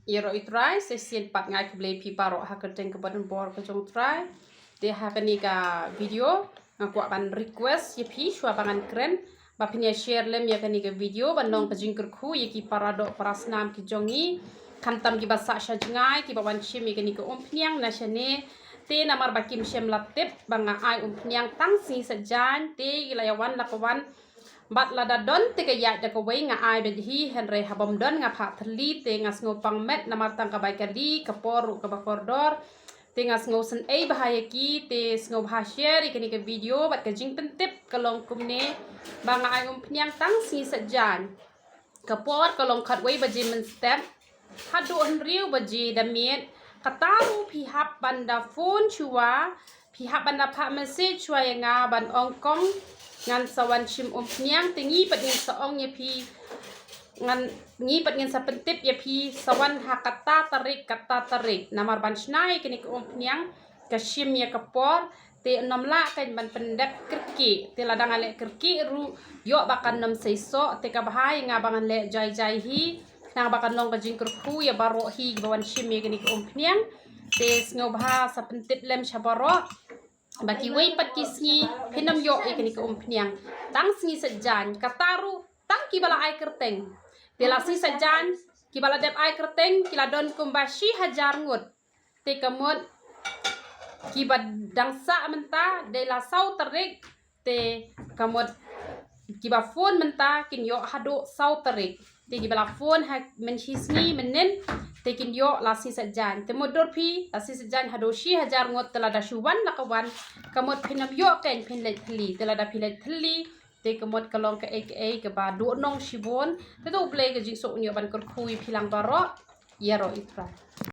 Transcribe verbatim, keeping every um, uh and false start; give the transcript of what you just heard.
Ïaroh ïa u Trai, sa shisien pat nga ai khublei ïa phi baroh ha ka kyrteng kaba donbor ka jong u Trai. Te ha kane ka video nga kwah ban request ïa phi shuwa ba ngan kren ba phin ïa share lem ïa kane ka video ban long ka jingkyrkhu ïa ki para doh para snam ki jong ngi, khamtam kiba sah sha jngai kiba wan shim ïa kane ka umphniang na shane. Te namar ba kim shym la tip ba nga ai umphniang tang sngi Saitjaiñ, te ki la ïa wan la ka wan. Bad lada don te ka ïaid da kawei nga ai beit hi, hynrei ha bym don nga phah thylli, te nga sngewpang met namar tang ka bai kali, ka por ruh kaba kordor. Te nga sngewsynei bha ïa ki, te sngewbha share ïa kane ka video. Bad ka jingpyntip ka long kumne, ba nga ai umphniang tang sngi Saitjaiñ. Ka por ka long khatwei baje mynstep haduh hynriew baje da miet. Kata ruh phi hap ban da phone shuwa, phi hap ban da phah message shuwa ïa nga ban ong kong, ngan sa wan shim umphniang. Te ngi pat ngin sa ong ïa phi, ngan, ngi pat ngin sa pyntip ïa phi sa wan ha kata tarik, kata tarik. Namar ban shna ïa kane ka umphniang ka shim ïa ka por. Te ym lah kein ban pyndep kyrkieh. Te lada nga leh kyrkieh ruh, ïoh ba kan ym seisoh. Te kaba bha ïa nga ba ngan leh jai jai hi, khnang ba kan long ka jingkyrkhu ïa baroh hi kiba wan shim ïa kane ka umphniang. Te sngewbha sa pyntip lem sha baroh ba kiwei pat ki sngi phin ym ïoh ïa kane ka umphniang. Tang sngi Saitjaiñ, kata ruh tang kiba la ai kyrteng. Te la sngi Saitjaiñ, kiba la dep ai kyrteng ki la don kumba shi hajar ngut. Te ka mut kiba dang sah mynta dei la saw tarik. Te ka mut kiba phone mynta kin ïoh haduh saw tarik. Te kiba la phone ha mynshisngi mynnin, te kin ïoh la sngi Saitjaiñ. Te mutdur phi, la sngi Saitjaiñ haduh shi hajar ngut. Te lada shu wan la ka wan, ka mut phin ym ïoh kein phin leit thylli. Te lada phi leit thylli, te ka mut ka long kaei kaei kaba duhnong shibun. Te to U Blei ka jingsuk un ïoh ban kyrkhu ïa phi lang baroh. Ïaroh ïa u Trai.